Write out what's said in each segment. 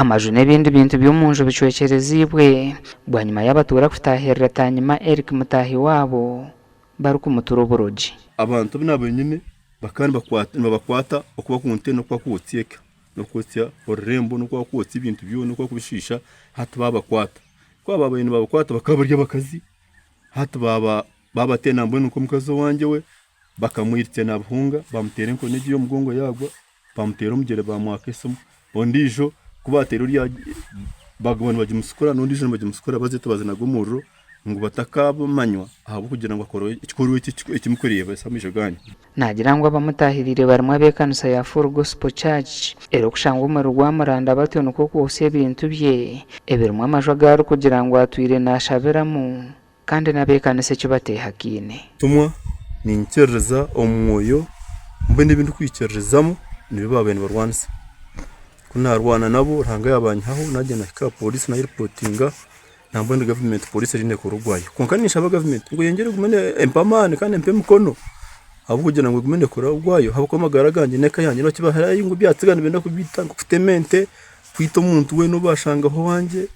Amaju n'ebindi bintu by'omunju bicwekyereziibwe bwanyima y'abatuura kutaahirira Tanyima Eric mutaahi waabo barikumutura oburogi. Abantu abu naabaire nyine bakaba nibabakwata oku barikuntera n'oku barikwotsya eka n'okwotsya orurembo n'oku barikwotsya ebintu byona oku barikubishiisha hati baabakwata. Ku baabaire nibabakwata bakaba bari abakazi hati baabateera nambwenu nk'omukazi owangye we bakamwirukya naabuhunga baamuteera enkoni egi ey'omugongo yaagwa. Baamuteera omugyere baamwaka esimu. Ondiijo ku baateire orya baaguma nibagimusikura n'ondiijo nibagimusikura bazeeta bazinaga omuriro ngu batakaamanywa ahabw'okugira ngu akora ekikorwa eki eki murikureebesa amaisho gaanyu. Naagira ngu abamutaahiriire barimu ab'ekanisa ya Full Gospel Church erikushangwa omuri Rwamuranda batyo nikwo kwotsya ebintu bye ebirimu amaju agu arikugira ngu atwire naashabiramu. Kandi n'ab'ekanisa eki bateehakaine. Tumwa, Niinyikiririza omu mwoyo, mbwenu ebi ndikwikiririzamu nibyo baabaire nibarwanisa. Ku naarwana nabo Ruhanga yaabanyihaho naagyenda nahika aha pooriisi naayeripotinga, nambwenu gavumenti pooriisi eriyo neekora ogwayo. Kwonka ninshaba gavumenti ngu eyongyere egume empe amaani kandi empe emikono ahabw'okugira ngu egume neekora ogwayo ahabw'okuba amagara gangye n'eka yangye nibakibaherayo ngu byatsiga nibenda kubiita nk'okutema ente, kwita omuntu weena ou baashangaho owangye.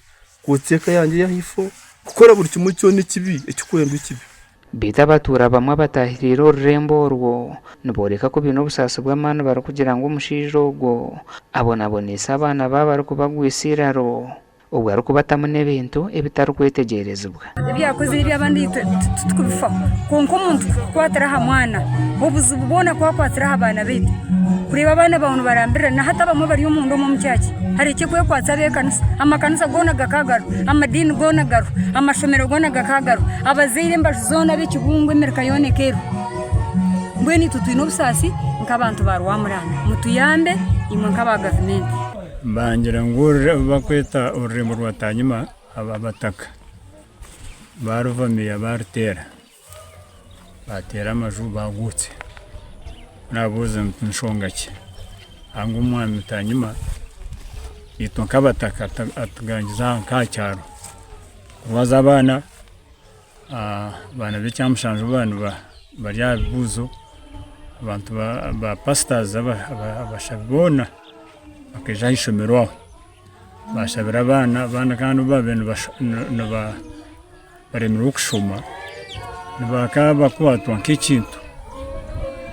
Kwotsya eka yangye y'ahaifo, kukora buri kimwe kyona ekibi ekirikwendwa ekibi. Beitu abatuura abamwe abataahiriire orurembo orwo nibooreka ku baine obusaasi bw'amaani barikugira ngu omushaija ogwo abonaboneise abaana baabo arikubagwisa eiraro obwo arikubatamu n'ebintu ebitarikwetegyerezibwa. Ebi yakozire eby'abandi itwe titukubifaho kwonka omuntu kukukwatira aha mwana obuzibu bwona ku akwatsire aha baana baitu kureeba abaana baawe nibarambirira na hati abamwe bari omunda omu omu kyaki harekye kwekwatsa ab'ekanisa amakanisa goona gakagaruka amadiini goona gariho amashomero goona gakagaruka abazaire embaju zoona ab'ekibungo emirika yoona eka eriho mbwenu itwe twine obusaasi nk'abantu ba Rwamuranga mutuyambe imwe nk'aba gavumenti. Bangira ngu bakweta orurembo rwa Tanyima. Abataka baaruvamiya baaruteera, baateera amaju baagotsya. Naabuuza nti nshonga ki? Ngu omwami Tanyima itwe nk'abataka atugangize aha nk'aha kyaro kurwaza abaana, abaana b'ekyamushanju baaba bari aha bibuuzo, abantu ba pasitazi abashabi boona bakaija aha ishomero aho. Baashabira abaana, abaana kandi obu baabaire baremirwe kushoma bakaba bakwatwa nk'ekintu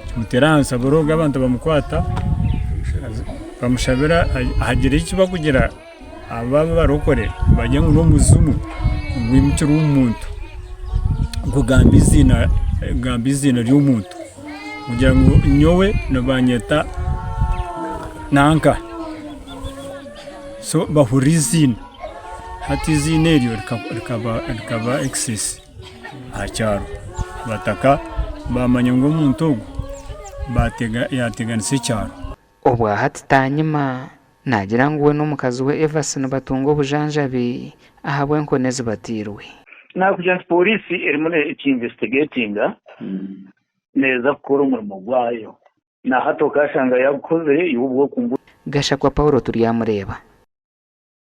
kimuteera ahansi aborooga abantu bamukwata bamushabira hagira eki barikugira abo abarokore bagira ngu n'omuzimu gwimukire omu muntu gugamba eiziina ry'omuntu kugira ngu nyowe nibanyeta nanka. So bahurira eiziina, hati eiziina eryo rikaba excess aha kyaro, abataka baamanya ngu omuntu ogu yaateganisa ekyaro. Obwa hati Tanyima naagira ngu we n'omukazi we Evasi nibatunga obujanjabi ahabw'enkoni ezibatairwe. Naakugira nti pooriisi erimu nekinvestigatinga neeza kukora omurimo gwayo. Na hati okaashanga yaagukozire, iwe obwo okumbuuza. Gashakwa Paulo Turyamureeba.